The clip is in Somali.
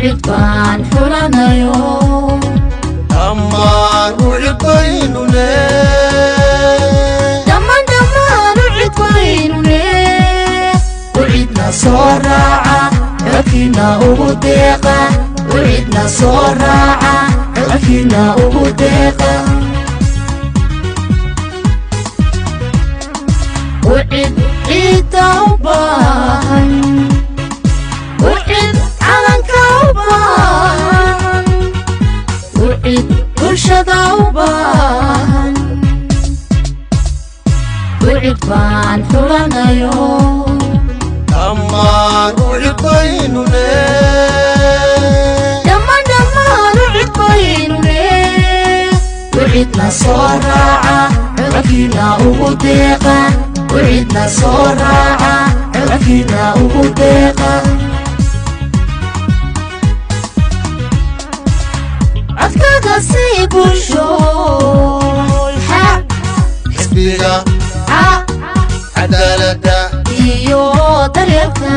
Ucid baan xulanayo. Dhammaan ucid baynu ne. Dhammaan, dhammaan ucid baynu ne. Ucidna soo raaca, codkiina ugu deeqa. Ucidna soo raaca, codkiina ugu deeqa. Ucid ciidda u baahan, ucid calanka u baahan, ucid bulshada u baahan. Ucid baan xulanayo. Dhammaan ucid baynu ne. Dhammaan, dhammaan ucid baynu ne. Ucidna soo raaca, codkiina ugu deeqa. Ucidna soo raaca, codkiina ugu deeqa. Codkaga sii bulshooy Xisbiga xa Cadaaladda iyo daryeelka.